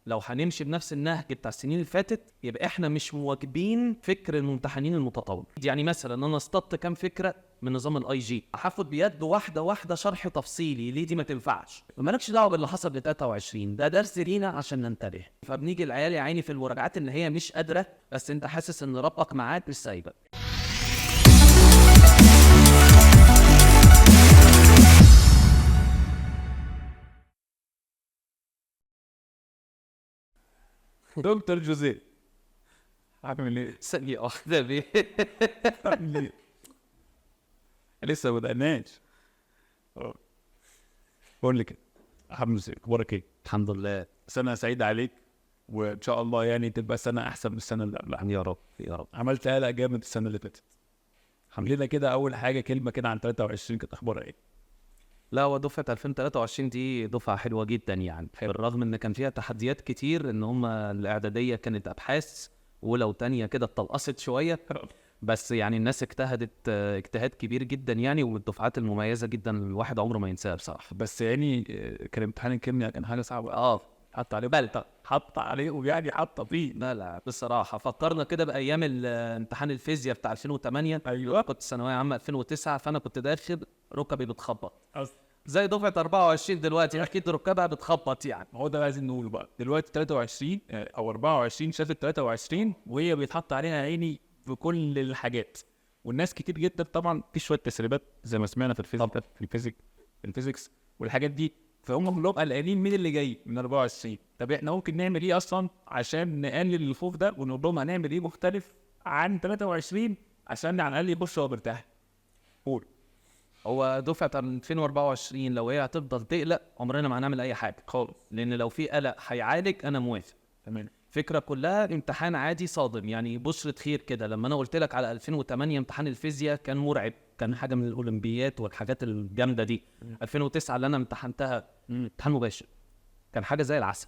لو هنمشي بنفس النهج بتاع السنين اللي فاتت يبقى احنا مش مواكبين فكر الممتحنين المتطور. يعني مثلا انا اصطدت كام فكرة من نظام ال IG، هاخد بيد واحدة واحدة شرح تفصيلي ليه دي ما تنفعش. مالكش دعوه باللي حصل ل 23، ده درس لينا عشان ننتبه. فبنيجي العيال يا عيني في المراجعات اللي هي مش قادرة، بس انت حاسس ان ربك معاك مش سايبك. دكتور جوزيه عامل ايه؟ ثانية واحدة بيه. عامل ايه؟ لسه ما بدأناش. قول لي كده عامل ازاي؟ اخبارك ايه؟ الحمد لله. سنة سعيدة عليك، وان شاء الله يعني تبقى سنة احسن من السنة اللي قبلها. يا رب يا رب. عملت قلق جامد السنة اللي فاتت. لنا كده اول حاجة كلمة كده عن 23 كانت اخبارها ايه؟ لا، هو دفعة 2023 دي دفعة حلوة جدا يعني، بالرغم ان كان فيها تحديات كتير، ان هم الاعدادية كانت ابحاث ولو تانية كده اتطلقصت شوية، بس يعني الناس اجتهدت اجتهاد كبير جدا يعني، ومن الدفعات المميزة جدا الواحد عمره ما ينساها بصراحة. بس يعني كان امتحان الكيمياء كان حاجة صعبة. حط عليه بلطة، حط عليه ويعني حط فيه. لا بصراحة فكرنا كده بأيام امتحان الفيزياء بتاع 2008. ايوه، كنت ثانوية عامة 2009، فأنا كنت داخل ركبي بتخبط زي دفعة 24 دلوقتي، أكيد ركبها بتخبط يعني. ما هو ده عايزين نقوله بقى دلوقتي 23 أو 24 شافت 23 وهي بيتحط عليها عيني في كل الحاجات، والناس كتير جدا طبعا في شوية تسريبات زي ما سمعنا في ال physics في ال physics والحاجات دي، فهم كلهم قلقانين مين اللي جاي من 24. طب احنا ممكن نعمل ايه اصلا عشان نقلل الخوف ده، ونقول لهم هنعمل ايه مختلف عن 23 عشان على الاقل يخش وهو مرتاح؟ قول. هو دفعة 2024 لو هي هتفضل تقلق عمرنا ما هنعمل اي حاجة خالص، لان لو في قلق هيعالج انا موافق. تمام. فكرة كلها امتحان عادي صادم يعني، بشرة خير كده. لما انا قلت لك على 2008 امتحان الفيزياء كان مرعب، كان حاجة من الاولمبيات والحاجات الجامدة دي. 2009 اللي انا امتحنتها امتحان مباشر كان حاجة زي العسل.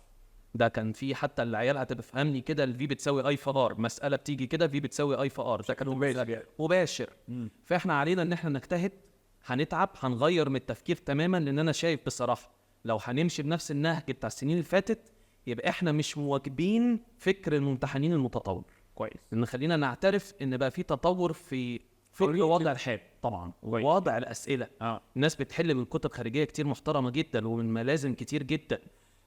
ده كان في حتى العيال هتفهمني كده، ال V بتساوي I في R، مسالة بتيجي كده V بتساوي I في R، ده كان مباشر يعني. مباشر. فاحنا علينا ان احنا نجتهد، هنتعب، هنغير من التفكير تماما، لان انا شايف بصراحة لو هنمشي بنفس النهج بتاع السنين اللي فاتت يبقى احنا مش مواكبين فكر الممتحنين المتطور. كويس. ان خلينا نعترف ان بقى في تطور في فكر وضع الحال طبعا، ووضع الاسئلة. الناس بتحل من كتب خارجية كتير محترمه جدا ومن ملازم كتير جدا.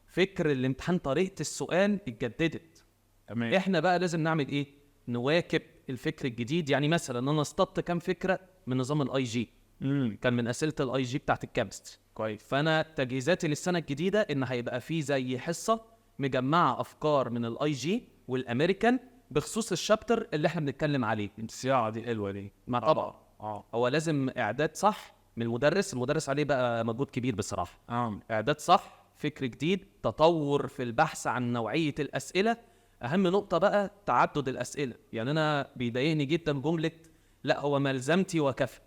فكر الامتحان، طريقه السؤال اتجددت. تمام. احنا بقى لازم نعمل ايه؟ نواكب الفكر الجديد. يعني مثلا انا اصطدت كام فكرة من نظام ال IG، كان من اسئلة ال IG بتاعت ال chemistry. كويس. فانا تجهيزاتي للسنة الجديدة ان هيبقى في زي حصة مجمعة افكار من ال IG وال American بخصوص ال chapter اللي احنا بنتكلم عليه. الصياعه دي حلوة دي. ما طبعا هو لازم اعداد صح من المدرس، المدرس عليه بقى مجهود كبير بصراحة. اعداد صح، فكر جديد، تطور في البحث عن نوعية الاسئلة. اهم نقطة بقى تعدد الاسئلة. يعني انا بيضايقني جدا جملة لا هو ملزمتي وكفى.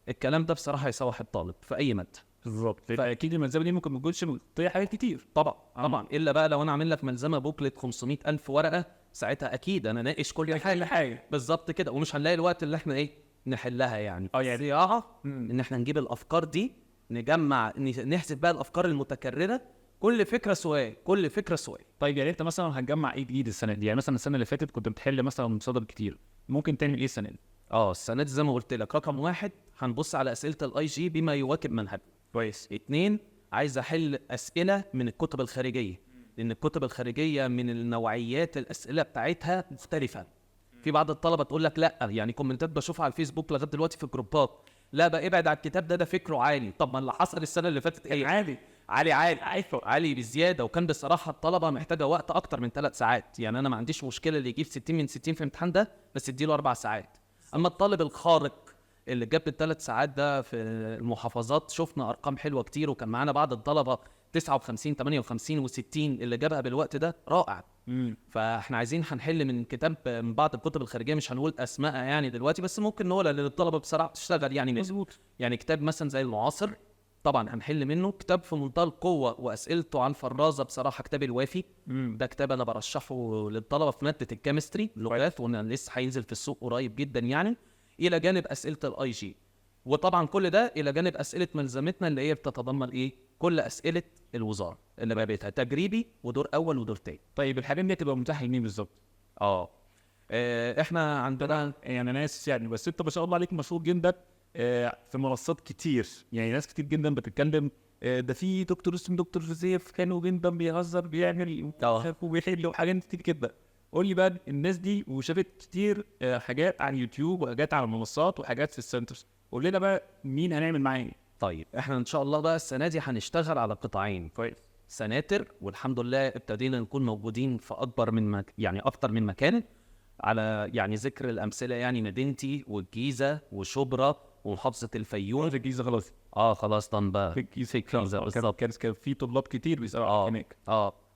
الكلام ده بصراحة يسوح الطالب في اي مادة. بالظبط. فاكيد الملزمه دي ممكن ما تكونش مغطيه حاجات كتير. طبعا طبعا، الا بقى لو انا عامل لك ملزمة booklet 500,000 ورقة، ساعتها اكيد انا ناقش كل حاجة. بالظبط كده، ومش هنلاقي الوقت اللي احنا ايه نحلها يعني. يعني صياعه ان احنا نجيب الافكار دي، نجمع، نحسب بقى الافكار المتكررة، كل فكرة سؤال، كل فكرة سؤال. طيب يعني انت مثلا هتجمع ايه جديد السنة دي؟ يعني مثلا السنة اللي فاتت كنت بتحل مثلا مصادر كتير، ممكن تعمل ايه السنة دي؟ السنة دي زي ما قلت لك، رقم واحد هنبص على اسئلة ال IG بما يواكب منهجنا. كويس. 2 عايز احل اسئلة من الكتب الخارجية، لان الكتب الخارجية من النوعيات الاسئلة بتاعتها مختلفة. في بعض الطلبة تقول لك لا، يعني كومنتات بشوفها على الفيسبوك لغاية دلوقتي في الجروبات، لا بقى ابعد على الكتاب ده، ده فكرة عالي. طب ما اللي حصل السنة اللي فاتت ايه؟ عالي عالي عالي عالي بزيادة. وكان بصراحة الطلبة محتاجه وقت اكتر من 3 ساعات. يعني انا ما عنديش مشكلة اللي يجيب 60 من 60 في الامتحان ده، بس اديله 4 ساعات. اما الطالب الخارق اللي جاب ال3 ساعات ده في المحافظات شفنا ارقام حلوة كتير، وكان معانا بعض الطلبة 59 58 و60 اللي جابها بالوقت ده رائع. فاحنا عايزين هنحل من كتاب من بعض الكتب الخارجية، مش هنقول اسماء يعني دلوقتي، بس ممكن نقولها لان الطلبة بسرعة بتشتغل يعني. مظبوط. يعني كتاب مثلا زي المعاصر طبعا هنحل منه، كتاب في منتهى القوة واسئلته عن الفرازه بصراحة، كتاب الوافي. ده كتاب انا برشحه للطلبة في مادة ال chemistry لغات، وان لسه هينزل في السوق قريب جدا يعني، الى جانب اسئلة ال IG. وطبعا كل ده الى جانب اسئلة ملزمتنا اللي هي بتتضمن ايه؟ كل اسئلة الوزارة اللي بقيتها تجريبي ودور اول ودور تاني. طيب الحاجات دي هتبقى متاحة لمين بالظبط؟ احنا عندنا يعني ناس يعني، بس انت ما شاء الله عليك مشهور جدا في منصات كتير، يعني ناس كتير جدا بتتكلم، ده في دكتور اسمه دكتور جوزيف كانوا جدا بيهزر بيعمل وبيحل وحاجات كتير كده. قول لي بقى الناس دي وشافت كتير حاجات على اليوتيوب وحاجات على المنصات وحاجات في ال centers، قول لنا بقى مين هنعمل معاه ايه؟ طيب احنا ان شاء الله بقى السنة دي هنشتغل على قطاعين. كويس. سناتر، والحمد لله ابتدينا نكون موجودين في اكبر من يعني اكتر من مكان، على يعني ذكر الامثلة يعني مدينتي والجيزه وشبرا ومحافظة الفيوم. في الجيزة خلاص. خلاص done بقى في الجيزة بالظبط. كان في طلاب كتير بيسالوا هناك.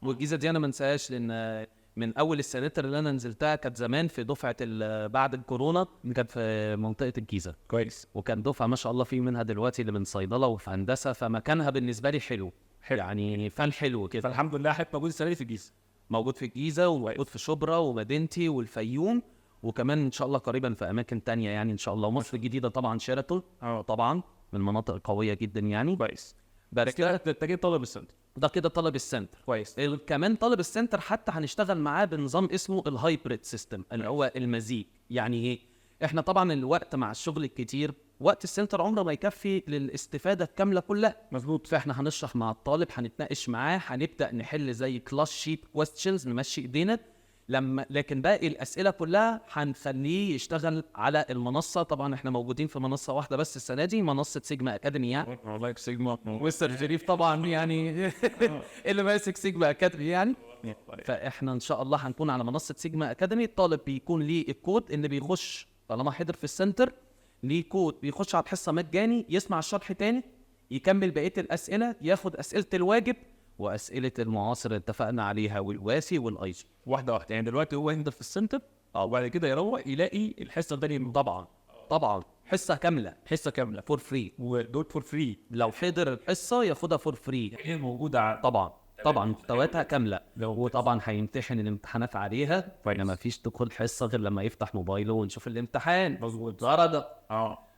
والجيزه دي انا ما انساهاش، لان من اول السناتر اللي انا نزلتها كانت زمان في دفعه بعد الكورونا، كانت في منطقة الجيزة. كويس. وكان دفعه ما شاء الله في منها دلوقتي اللي من صيدلة وفي هندسة، فمكانها بالنسبة لي حلو يعني فن حلو كده. فالحمد لله حتى موجود السنة دي في الجيزة، موجود في الجيزة وموجود في شبرا ومدينتي والفيوم، وكمان ان شاء الله قريبا في اماكن تانية يعني ان شاء الله. ومصر الجديدة طبعا، شيراتون طبعا من المناطق القوية جدا يعني. كويس. بس كده ده طالب ال center، ده كده طالب ال center. كويس. كمان طالب ال center حتى هنشتغل معاه بنظام اسمه ال hybrid system، اللي هو المزيج. يعني ايه؟ احنا طبعا الوقت مع الشغل الكتير، وقت ال center عمره ما يكفي للاستفادة الكاملة كلها. مظبوط. فاحنا هنشرح مع الطالب، هنتناقش معاه، هنبدا نحل زي class sheet questions، نمشي ايدينا لما، لكن باقي الاسئلة كلها هنخليه يشتغل على المنصة. طبعا احنا موجودين في منصة واحدة بس السنة دي، منصة سيجما اكاديمي يعني. والله سيجما مستر شريف طبعا يعني اللي ماسك سيجما اكاديمي يعني. فاحنا ان شاء الله هنكون على منصة سيجما اكاديمي. الطالب بيكون ليه الكود اللي بيخش طالما حضر في ال center، ليه كود بيخش على الحصة مجاني، يسمع الشرح تاني، يكمل بقية الاسئلة، ياخد اسئلة الواجب واسئلة المعاصر اللي اتفقنا عليها والوافي وال IG. واحدة واحدة يعني. دلوقتي هو ينزل في ال center وبعد كده يروح يلاقي الحصة الثانية. طبعا طبعا حصة كاملة، حصة كاملة for free، ودول for free. لو حضر الحصة ياخدها for free، هي موجودة طبعا طبعا محتوياتها كاملة، وطبعا هيمتحن الامتحانات عليها. ما فيش دخول حصة غير لما يفتح موبايله ونشوف الامتحان. مظبوط. درجه.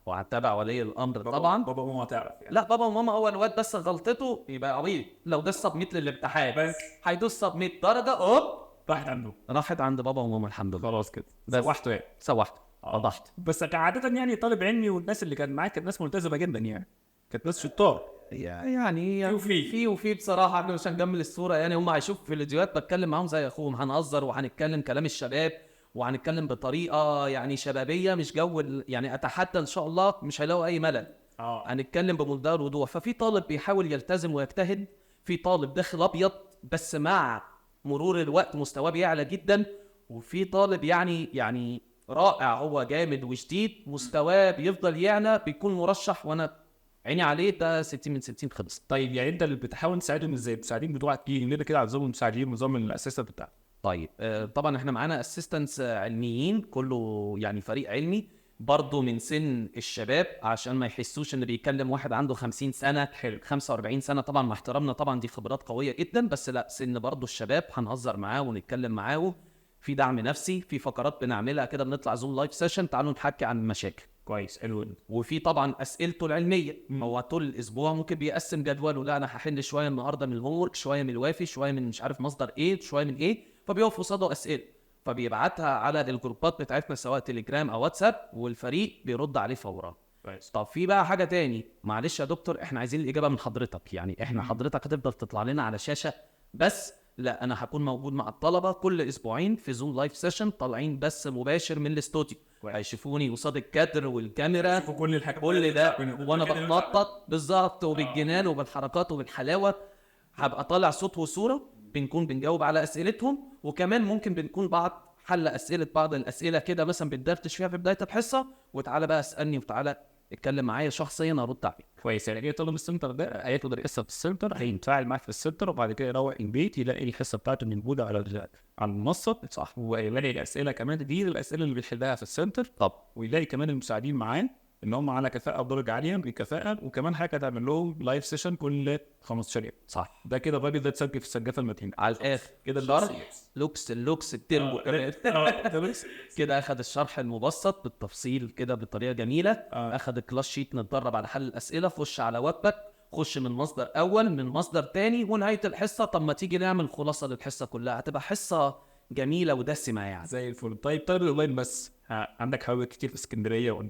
وهتابع ولي الامر طبعا. بابا وماما تعرف يعني. لا بابا وماما هو الواد بس غلطته يبقى عبيط، لو داس submit للامتحان بس هيدوس submit درجه، اوب راحت عنده، راحت عند بابا وماما الحمد لله. خلاص كده سوحته يعني، سوحته وضحت. بس عادة يعني طالب علمي والناس اللي كان معاك كانت ناس ملتزمة جدا يعني، كانت ناس شطار يعني في وفي بصراحة. احنا مش هنجمل الصورة يعني، هم هيشوفوا في الفيديوهات بتكلم معاهم زي اخوهم، هنهزر وهنتكلم كلام الشباب وهنتكلم بطريقة يعني شبابية، مش جو يعني اتحدى ان شاء الله مش هيلاقوا اي ملل. هنتكلم بمنتهى الوضوح. ففي طالب بيحاول يلتزم ويجتهد، في طالب داخل ابيض بس مع مرور الوقت مستواه بيعلى جدا، وفي طالب يعني رائع، هو جامد وشديد، مستواه بيفضل يعلى، بيكون مرشح وانا عيني عليه، ده 60 من 60 خلص. طيب يعني انت اللي بتحاول تساعدهم ازاي؟ المساعدين بتوعك ايه؟ لنا كده على نظام المساعدين ونظام ال assistant بتاعك. طيب طبعا احنا معانا assistants علميين، كله يعني فريق علمي برضه من سن الشباب عشان ما يحسوش ان بيكلم واحد عنده 50 سنة، حلو، 45 سنة. طبعا مع احترامنا طبعا دي خبرات قوية جدا، بس لا سن برضه الشباب هنهزر معاه ونتكلم معاه، في دعم نفسي، في فقرات بنعملها كده، بنطلع Zoom live session تعالوا نحكي عن المشاكل. كويس، حلو. وفي طبعا اسئلته العلمية، هو طول الاسبوع ممكن بيقسم جدوله، لا انا هحل شوية النهارده من ال homework، شوية من الوافي، شوية من مش عارف مصدر ايه، شوية من ايه، فبيقف قصاده اسئلة فبيبعتها على الجروبات بتاعتنا سواء تليجرام او واتساب، والفريق بيرد عليه فورا. كويس. طب في بقى حاجة تاني، معلش يا دكتور احنا عايزين الاجابة من حضرتك، يعني احنا حضرتك هتفضل تطلع لنا على شاشة بس؟ لا، انا هكون موجود مع الطلبة كل اسبوعين في Zoom live session، طالعين بس مباشر من الاستوديو، هيشوفوني قصاد الكادر والكاميرا، كل الحاجات، كل ده وانا بتنطط بالظبط وبالجنان وبالحركات وبالحلاوه، هبقى طالع صوت وصوره، بنكون بنجاوب على اسئلتهم، وكمان ممكن بنكون بعض حل اسئلة بعض الاسئلة كده مثلا بندردش فيها في بداية الحصة، وتعالى بقى اسالني وتعالى اتكلم معايا شخصيا ارد عليك. كويس. يعني ايه طالب ال center ده هياخد الحصة في ال center، هيتفاعل معاك في ال center، وبعد كده يروح البيت يلاقي الحصة بتاعته موجودة على المنصة، صح، ويلاقي الاسئلة كمان، دي الاسئلة اللي بيحلها في ال center. طب ويلاقي كمان المساعدين معاه. ان هم على كفاءة بدرجة عالية بالكفاءه، وكمان حاجة هتعمل لهم live session كل 15 يوم. صح، ده كده الراجل ده اتسجل في السجافه المتينة على الاخر كده. شرح لوكس اللوكس التربو كده، اخذ الشرح المبسط بالتفصيل كده بطريقة جميلة. اخذ ال class sheet، نتدرب على حل الاسئلة، خش على واجبك، خش من مصدر اول من مصدر تاني، ونهاية الحصة طب ما تيجي نعمل خلاصه للحصه كلها، هتبقى حصة جميلة ودسمه يعني زي الفل. طيب الاونلاين بس عندك حبايب كتير في اسكندرية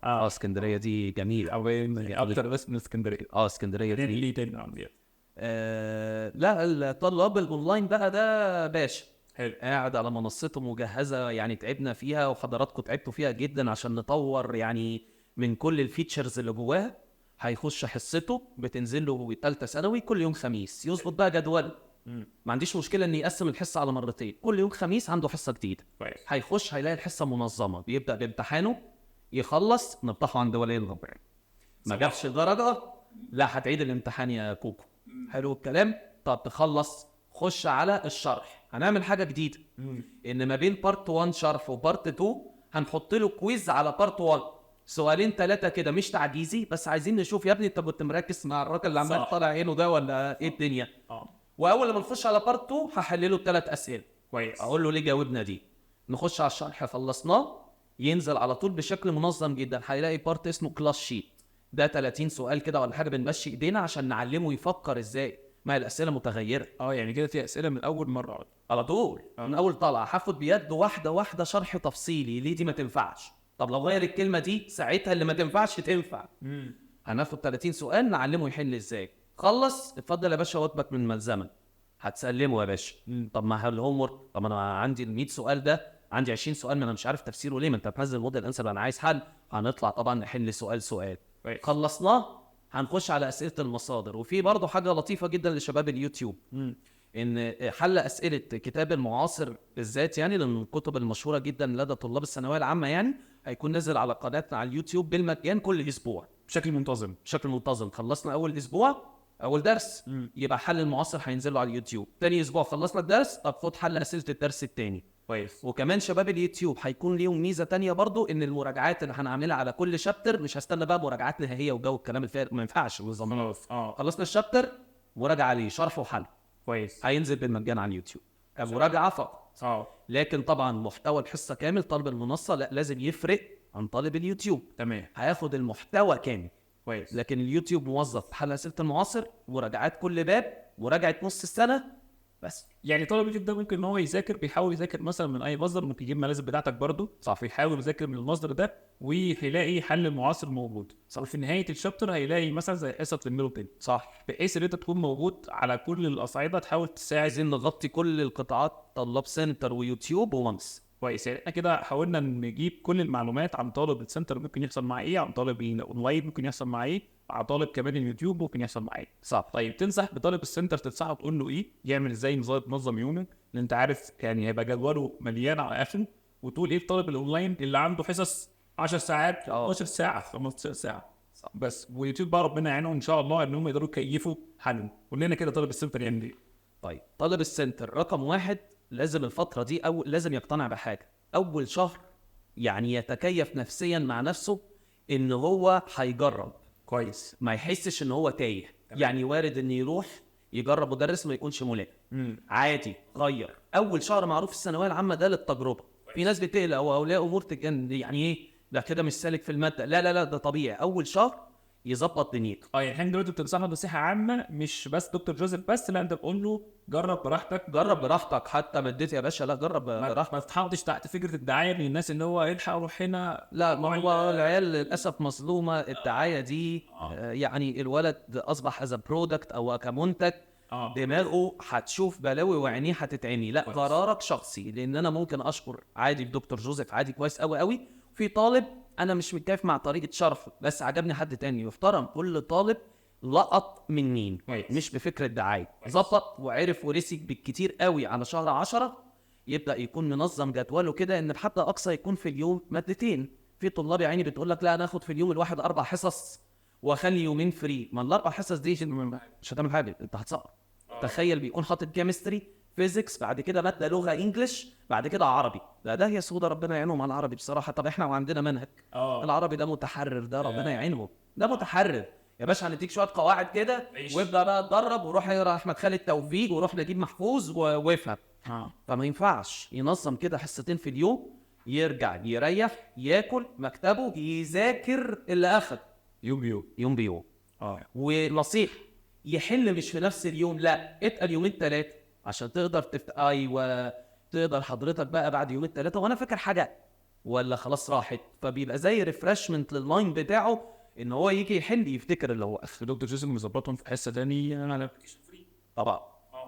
اسكندرية دي جميلة اكتر بس من اسكندرية. اسكندرية دي ليه تاني؟ لا الطلاب الاونلاين بقى ده باشا حلو، قاعد على منصته مجهزة، يعني تعبنا فيها وحضراتكم تعبتوا فيها جدا عشان نطور يعني من كل ال features اللي جواها. هيخش حصته بتنزل له ثالثة ثانوي كل يوم خميس، يظبط بقى جدول. ما عنديش مشكلة ان يقسم الحصة على مرتين، كل يوم خميس عنده حصة جديدة. هيخش هيلاقي الحصة منظمة، بيبدا بامتحانه يخلص نفتحه عند ولي الامر، ما جابش درجه لا هتعيد الامتحان يا كوكو. حلو الكلام. طب تخلص خش على الشرح. هنعمل حاجة جديدة، ان ما بين part 1 شرح و part 2 هنحط له quiz على part 1، سؤالين ثلاثة كده، مش تعجيزي بس عايزين نشوف يا ابني انت كنت مركز مع الراجل اللي عمال طالع عينه ده ولا ايه الدنيا. واول لما نخش على part 2 هحلله الثلاث اسئلة كويس، اقول له ليه جاوبنا دي. نخش على الشرح خلصناه، ينزل على طول بشكل منظم جدا. هيلاقي part اسمه class sheet، ده 30 سؤال كده ولا حاجة، بنمشي ايدينا عشان نعلمه يفكر ازاي، ما هي الاسئلة متغيرة. يعني كده في اسئلة من اول مرة على طول، من اول طلعه هاخد بيد واحدة واحدة شرح تفصيلي ليه دي ما تنفعش، طب لو غير الكلمة دي ساعتها اللي ما تنفعش تنفع. هناخد 30 سؤال نعلمه يحل ازاي. خلص اتفضل يا باشا واجبك من الملزمه هتسلمه يا باشا. طب ما ال homework، طب انا عندي ال 100 سؤال ده، عندي 20 سؤال ما انا مش عارف تفسيره ليه، ما انت بتنزل model answer انا عايز حل. هنطلع طبعا نحل سؤال سؤال. خلصناه هنخش على اسئلة المصادر. وفي برضه حاجة لطيفة جدا لشباب اليوتيوب، ان حل اسئلة كتاب المعاصر بالذات، يعني لان الكتب المشهورة جدا لدى طلاب الثانوية العامة، يعني هيكون نزل على قناتنا على اليوتيوب بالمجان كل اسبوع بشكل منتظم. بشكل منتظم. خلصنا اول اسبوع اول درس، يبقى حل المعاصر هينزل له على اليوتيوب. تاني اسبوع خلصنا الدرس، طب خد حل اسئلة الدرس التاني. كويس. وكمان شباب اليوتيوب هيكون ليهم ميزة تانية برضو، ان المراجعات اللي هنعملها على كل chapter مش هستنى بقى مراجعات نهائية وجو الكلام الفارغ، ما ينفعش بالظبط. خلصنا ال chapter مراجعه عليه شرح وحل. كويس. هينزل بالمجان على اليوتيوب مراجعه فقط. لكن طبعا محتوى الحصة كامل طالب المنصة لا لازم يفرق عن طالب اليوتيوب. تمام. هياخد المحتوى كامل. كويس. لكن اليوتيوب موظف حل اسئلة المعاصر، مراجعات كل باب، مراجعه نص السنة بس. يعني طالب اليوتيوب ده ممكن ان هو يذاكر، بيحاول يذاكر مثلا من اي مصدر، ممكن يجيب ملازم بتاعتك برضو صح، بيحاول يذاكر من المصدر ده وهيلاقي حل المعاصر موجود. صح. وفي نهاية ال chapter هيلاقي مثلا زي حصة تلميله تاني. صح. بحيث ان انت تكون موجود على كل الاصعدة، تحاول تساعد. عايزين نغطي كل القطاعات، طلاب center ويوتيوب ومنص. كويس. يعني احنا كده حاولنا نجيب كل المعلومات عن طالب ال center ممكن يحصل معاه ايه، عن طالب الاونلاين ممكن يحصل معاه ايه، عن طالب كمان اليوتيوب ممكن يحصل معاه ايه. صح. طيب تنصح بطالب ال center، تنصحه تقول له ايه، يعمل ازاي ينظم يومه، لان انت عارف يعني هيبقى جدوله مليان على اخره، وتقول ايه لطالب الاونلاين اللي عنده حصص 10 ساعات، 12 ساعة، 15 ساعة. صح. بس ويوتيوب بقى ربنا يعينهم ان شاء الله انهم يقدروا يكيفوا حالهم. قول لنا كده طالب ال center يعمل ايه. طيب طالب ال center رقم واحد لازم الفترة دي أو لازم يقتنع بحاجة. أول شهر يعني يتكيف نفسيا مع نفسه إن هو هيجرب. كويس. ما يحسش إن هو تايه. يعني وارد إن يروح يجرب مدرس ما يكونش ملائم. عادي، غير. أول شهر معروف الثانوية العامة ده للتجربة. في ناس بتقلق أو أولياء أمور يعني إيه ده كده مش سالك في المادة. لا لا لا، ده طبيعي. أول شهر يظبط دنيته. يعني احنا دلوقتي بتنصحه نصيحة عامة، مش بس دكتور جوزيف بس، لا انت بتقول له جرب براحتك. جرب براحتك، حتى مديت يا باشا، لا جرب براحتك، ما تتحطش تحت فكرة الدعاية من الناس ان هو الحق روح هنا. لا، ما هو العيال للاسف مظلومة الدعاية دي. يعني الولد اصبح as product او كمنتج. دماغه هتشوف بلاوي وعينيه هتتعمي. لا، قرارك شخصي، لان انا ممكن اشكر عادي بدكتور جوزيف عادي كويس قوي قوي. في طالب انا مش متكيف مع طريقه شرحه بس عجبني حد تاني، يحترم كل طالب لقط من مين، مش بفكره دعاية. ظبط وعرف ورسك بالكتير قوي على شهر 10 يبدا يكون منظم جدوله كده، ان بحد اقصى يكون في اليوم مادتين. في طلاب يا عيني بتقول لك لا انا اخد في اليوم الواحد 4 حصص واخلي يومين free. ما ال4 حصص دي مش هتعمل حاجة، انت هتسقط. تخيل بيكون حاطط chemistry، physics، بعد كده مادة لغة English، بعد كده عربي. ده هي سودا، ربنا يعينهم على العربي بصراحة. طب احنا وعندنا منهج العربي ده متحرر، ده ربنا يعينهم، ده متحرر يا باشا. هنديك شوية قواعد كده وابدا بقى اتدرب، وروح اقرا احمد خالد توفيق وروح نجيب محفوظ وافهم. فما ينفعش ينظم كده حصتين في اليوم، يرجع يريح، ياكل، مكتبه، يذاكر اللي اخد يوم بيوم يوم بيوم. ونصيحة يحل مش في نفس اليوم، لا اتقل يومين ثلاثة عشان تقدر ايوه تقدر حضرتك بقى بعد يومين ثلاثة وانا فاكر حاجة ولا خلاص راحت. فبيبقى زي refreshment لل mind بتاعه ان هو يجي يحل يفتكر اللي هو اخد. دكتور جوزيف مظبطهم في حصة ثانية على application free طبعا.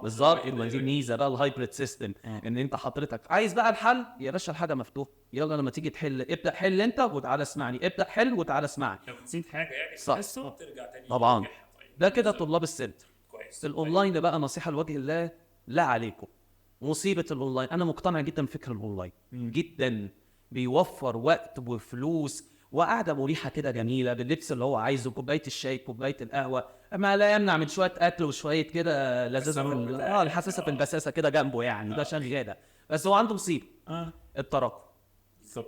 بالظبط، دي ميزة بقى ال hybrid system، ان انت حضرتك عايز بقى الحل يا باشا، الحاجة مفتوحة، يلا لما تيجي تحل ابدا حل انت وتعالى اسمعني، ابدا حل وتعالى اسمعني. لو نسيت حاجة يعني صح ترجع تاني طبعا. ده كده طلاب ال center. كويس. الاونلاين بقى نصيحة لوجه الله، لا عليكم مصيبة الاونلاين. انا مقتنع جدا بفكر الاونلاين جدا، بيوفر وقت وفلوس وقعده مريحه كده جميلة باللبس اللي هو عايزه، كوباية الشاي، كوباية القهوة، ما لا يمنع من شوية اكل وشوية كده لذاذه، الحساسة في البساسه كده جنبه يعني، ده شغالة. بس هو عنده مصيبة التراكم.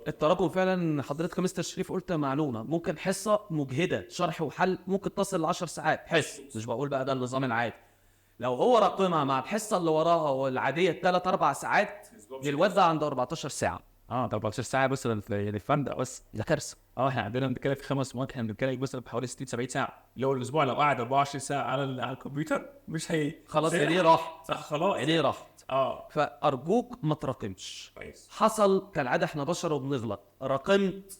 التراكم فعلا. حضرتك مستر شريف قلت معلومة، ممكن حصة مجهده شرح وحل ممكن تصل ل 10 ساعات حصة، مش بقول بقى ده النظام العادي. لو هو راكمها مع الحصة اللي وراها والعاديه 3-4 ساعات، الواد ده عنده 14 ساعة. ده 14 ساعة بس للفندق بس، ده كارثة. احنا عندنا بنتكلم في 5 مواد، احنا بنتكلم مثلا في حوالي 60-70 ساعة. لو الاسبوع لو قعد 24 ساعة على الكمبيوتر مش هي خلاص عينيه راحت. صح، خلاص عينيه راحت. فارجوك ما تراكمش. حصل كالعادة، احنا بشر وبنغلط. راكمت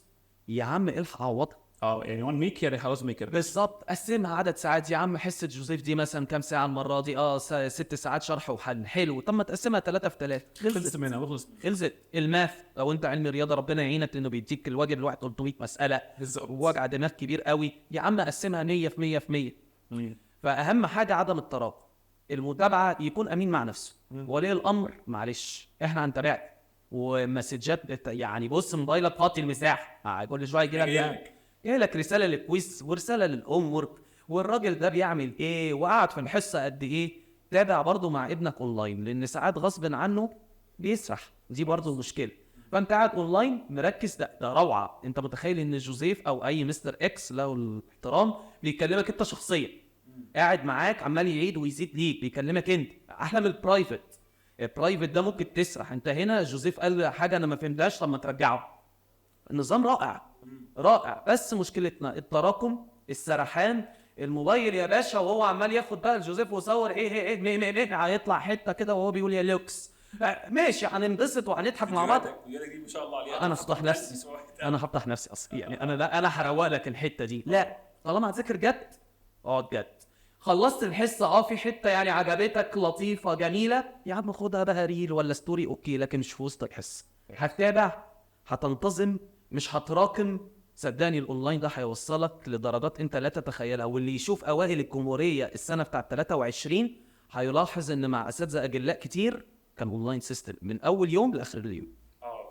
يا عم الحق عوضها. يعني 1 week يعني خلاص ميكر بالظبط. قسمها عدد ساعات يا عم. حصة جوزيف دي مثلا كام ساعة المرة دي؟ 6 ساعات شرح وحل، حلو. طب ما تقسمها 3 في 3، خلصت منها، خلصت. ال math لو انت علمي رياضة ربنا يعينك، لانه بيديك الواجب الواحد 300 مسالة، ووجع دماغ كبير قوي. يا عم قسمها 100 في 100 في 100. فاهم حاجة عدم التراكم، المتابعة، يكون امين مع نفسه. ولي الامر معلش احنا هنتابعك، ومسجات يعني بص موبايلك فاضي المساحة، كل شوية يجي لك رسالة لل quiz ورسالة لل homework، والراجل ده بيعمل ايه وقعد في الحصة قد ايه. تابع برضو مع ابنك اونلاين، لان ساعات غصب عنه بيسرح، دي برضو مشكلة. فانت قاعد اونلاين مركز، ده روعه. انت متخيل ان جوزيف او اي مستر X له الاحترام بيكلمك انت شخصيا، قاعد معاك عمال يعيد ويزيد ليك، بيكلمك انت، احلى من ال private. ال private ده ممكن تسرح. انت هنا جوزيف قال حاجة انا ما فهمتهاش، طب ما ترجعه. النظام رائع رائع، بس مشكلتنا التراكم، السرحان، الموبايل يا باشا وهو عمال ياخد بقى جوزيف وصور ايه ايه ايه مي مي مي، هيطلع حتة كده وهو بيقول يا لوكس ماشي، هننبسط وهنضحك مع بعض. انا هفضح نفسي، انا هفضح نفسي اصلا يعني. انا لا، انا هروق لك الحتة دي. لا، طالما هتذاكر جد اقعد جد. خلصت الحصة في حتة يعني عجبتك لطيفة جميلة، يا عم خدها بقى reel ولا story، okay، لكن مش في وسط الحصة. هتتابع، هتنتظم، مش هتراكم. صدقني الاونلاين ده هيوصلك لدرجات انت لا تتخيلها. واللي يشوف اوائل الجمهورية السنة بتاعه 23 هيلاحظ ان مع اساتذة اجلاء كتير كان online system من اول يوم لاخر اليوم.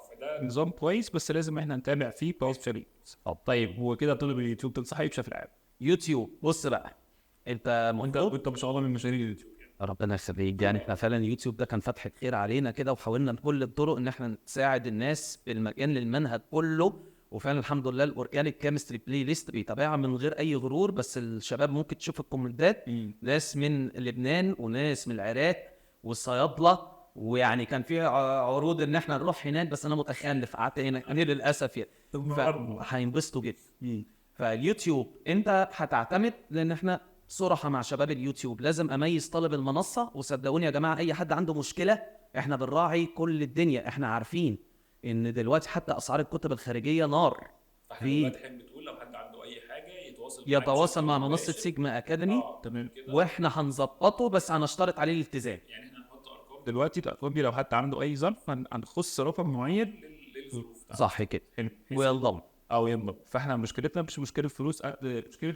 فده نظام كويس، بس لازم احنا نتابع فيه بوست. طيب هو كده طلب اليوتيوب تنصح ايه بشكل عام؟ يوتيوب بص بقى، انت انت ما شاء الله من مشاهير اليوتيوب، ربنا يخليك. يعني احنا فعلا اليوتيوب ده كان فتحة خير علينا كده، وحاولنا بكل الطرق ان احنا نساعد الناس بالمجان للمنهج كله. وفعلا الحمد لله ال organic chemistry playlist بيتابعها من غير اي غرور، بس الشباب ممكن تشوف الكومنتات، ناس من لبنان وناس من العراق والصيادله، ويعني كان في عروض ان احنا نروح هناك، بس انا متخلف قعدت هنا انا للاسف يعني. فهينبسطوا جدا. فاليوتيوب انت هتعتمد، لان احنا صراحة مع شباب اليوتيوب لازم اميز طالب المنصة. وصدقوني يا جماعة اي حد عنده مشكلة احنا بنراعي كل الدنيا. احنا عارفين ان دلوقتي حتى اسعار الكتب الخارجية نار. في بتقول لو حد عنده اي حاجة يتواصل مع منصة سيجما اكاديمي، تمام، واحنا هنظبطه، بس هنشترط عليه الالتزام. يعني احنا هنحط ارقام دلوقتي، الارقام دي لو حد عنده اي ظرف هنخص رقم معين للظروف، صح كده، وينضم او ينضم. فاحنا مشكلتنا مش مشكلة فلوس، مشكلة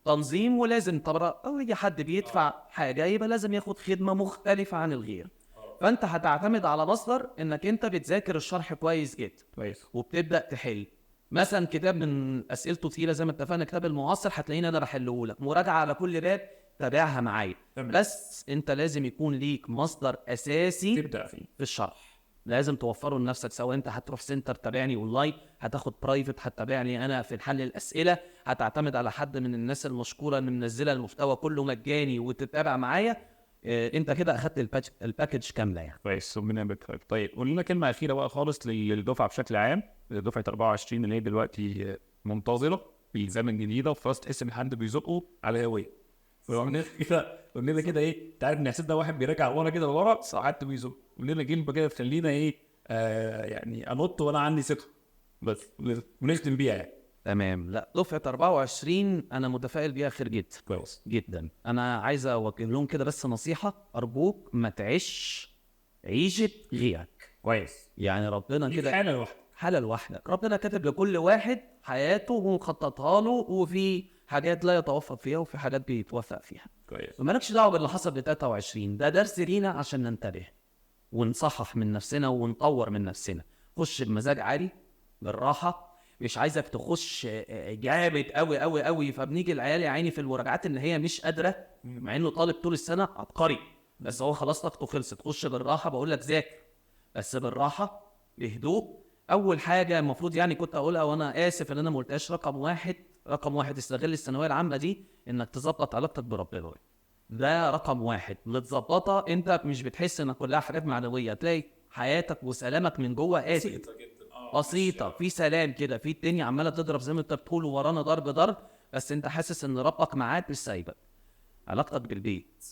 تنظيم. ولازم طبعا اي حد بيدفع حاجة يبقى لازم ياخد خدمة مختلفة عن الغير. فانت هتعتمد على مصدر انك انت بتذاكر الشرح كويس جدا كويس، وبتبدا تحل مثلا كتاب من اسئلته تقيلة زي ما اتفقنا، كتاب المعاصر هتلاقيني انا بحله لك مراجعه على كل باب، تابعها معايا. بس انت لازم يكون ليك مصدر اساسي تبدا فيه في الشرح. لازم توفره لنفسك، سواء انت هتروح center تابعني اونلاين، هتاخد private، هتتابعني انا في حل الاسئلة، هتعتمد على حد من الناس المشكوره اللي منزله المحتوى كله مجاني وتتابع معايا. انت كده اخدت ال package كاملة يعني. كويس، ربنا يبارك فيك. طيب قول لنا كلمة اخيرة بقى خالص للدفعه بشكل عام، دفعه 24 اللي هي دلوقتي منتظره في زمن جديدة، وخلاص تحس ان حد بيزقه على هوية. قلنا كده، قلنا كده ايه، انت عارف ان الاحساس ده واحد بيراجع ورا كده لورا، حد بيزق. قلنا كلمة كده تخلينا ايه، يعني انط وانا عندي ثقة بس ونختم بيها يعني. تمام. لا دفعه 24 انا متفائل بيها خير جدا. كويس جدا. انا عايز اوجه لهم كده بس نصيحة، ارجوك ما تعيش عيشه غيرك. كويس. يعني ربنا كده حاله لوحدك، حاله لوحدك، ربنا كاتب لكل واحد حياته ومخططها له، وفي حاجات لا يتوفق فيها وفي حاجات بيتوفق فيها. كويس. ومالكش دعوه باللي حصل ب 23، ده درس لينا عشان ننتبه ونصحح من نفسنا ونطور من نفسنا. خش بمزاج عالي بالراحة، مش عايزك تخش جامد قوي قوي قوي. فبنيجي العيال يا عيني في المراجعات ان هي مش قادرة، مع انه طالب طول السنة عبقري، بس هو خلاص طاقته خلصت. خش بالراحة، بقول لك ذاكر بس بالراحة بهدوء. اول حاجة المفروض يعني كنت اقولها وانا اسف ان انا ما قلتهاش، رقم واحد، رقم واحد استغل الثانوية العامة دي انك تظبط علاقتك بربنا. ده رقم واحد. متظبطه انت مش بتحس ان كلها حاجات معنوية، تلاقي حياتك وسلامك من جوه قاسي بسيطة، في سلام كده، في الدنيا عماله تضرب زي ما انت بتقول ورانا ضرب ضرب، بس انت حاسس ان ربك معاك مش سايبك. علاقتك بالبيت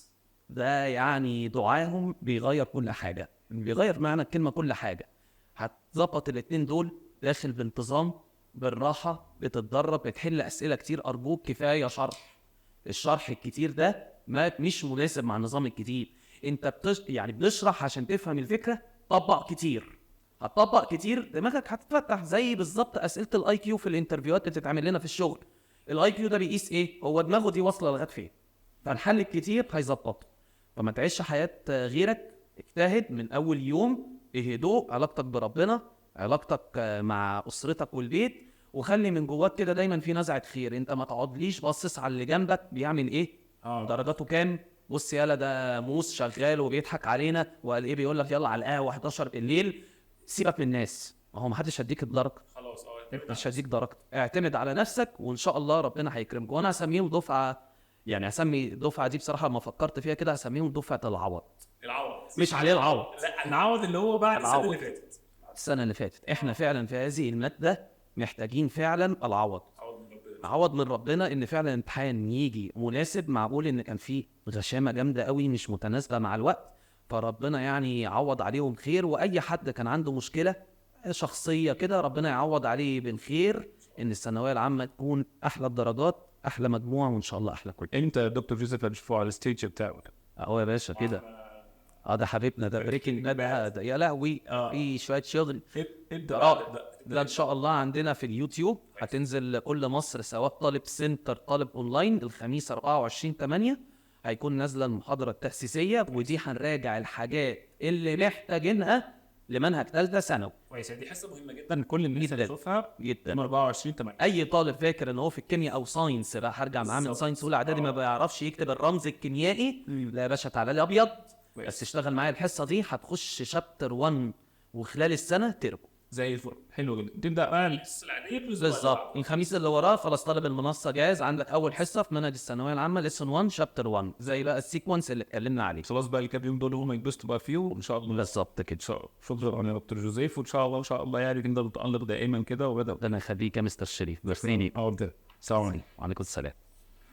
ده يعني دعاهم بيغير كل حاجة، بيغير معنى الكلمة كل حاجة. هتظبط الاتنين دول، داخل بانتظام بالراحة، بتتدرب، بتحل اسئلة كتير. ارجوك كفاية شرح، الشرح الكتير ده ما مش مناسب مع النظام الجديد. انت يعني بنشرح عشان تفهم الفكرة، طبق كتير، هتطبق كتير دماغك هتتفتح. زي بالظبط اسئلة ال IQ في ال interview هات اللي بتتعمل لنا في الشغل. ال IQ ده بيقيس ايه؟ هو دماغه دي واصله لغاية فين. فالحل الكتير هيظبطه. فما تعيش حياة غيرك، اجتهد من اول يوم بهدوء، علاقتك بربنا، علاقتك مع اسرتك والبيت، وخلي من جواك كده دايما في نزعه خير. انت ما تقعدليش باصص على اللي جنبك بيعمل ايه، درجاته كام، بص يالا ده موس شغال وبيضحك علينا وقال ايه، بيقول لك يلا على القهوة 11 بالليل. سيبك من الناس، ما هو ما حدش هيديك الدرجة، خلاص مش هديك درجه. اعتمد على نفسك وان شاء الله ربنا هيكرمك. وانا هسميهم دفعه، يعني هسمي الدفعة دي بصراحة ما فكرت فيها كده، هسميهم دفعه العوض. العوض مش عليه العوض، لا العوض اللي هو بعد السنة اللي فاتت. السنة اللي فاتت احنا فعلا في هذه المادة محتاجين فعلا العوض، عوض من ربنا، ان فعلا امتحان يجي مناسب. معقول ان كان فيه غشامه جامدة قوي مش متناسبة مع الوقت، فربنا يعني يعوض عليهم خير. واي حد كان عنده مشكلة شخصية كده ربنا يعوض عليه بالخير، ان الثانوية العامة تكون احلى الدرجات، احلى مجموعة، وان شاء الله احلى كل. انت يا دكتور يوسف هتشوفه على ال stage بتاعه اهو يا باشا كده. ده حبيبنا ده Breaking Bad، يا لهوي في شوية شغل. ابدا ده ان شاء الله عندنا في اليوتيوب، هتنزل كل مصر سواء طالب center طالب اونلاين. الخميس 24/8 هيكون نازله المحاضرة التاسيسية، ودي هنراجع الحاجات اللي محتاجينها لمنهج ثالثة ثانوي. كويس، دي حصة مهمة جدا كل الناس هتشوفها جدا. 24/8 اي طالب فاكر ان هو في الكيمياء او science بقى، هرجع معاه من science اولى اعدادي ما بيعرفش يكتب الرمز الكيميائي، لا يا باشا تعالى لي ابيض بس اشتغل معايا الحصة دي، هتخش chapter 1 وخلال السنة تربو زي الفل. حلو جدا. تبدا بقى الحصة العادية بالظبط الخميس اللي وراه. خلاص طالب المنصة جاهز، عندك اول حصة في منهج الثانوية العامة lesson 1 chapter 1 زي بقى ال sequence اللي اتكلمنا عليه. خلاص بقى الكام يوم دول هم يتبسطوا بقى فيه وان شاء الله. بالظبط كده. شكرا يا دكتور جوزيف، وان شاء الله ان شاء الله يعني تفضل متالق دائما كده. ربنا يخليك يا مستر شريف. ميرسي. السلام عليكم. وعليكم السلام.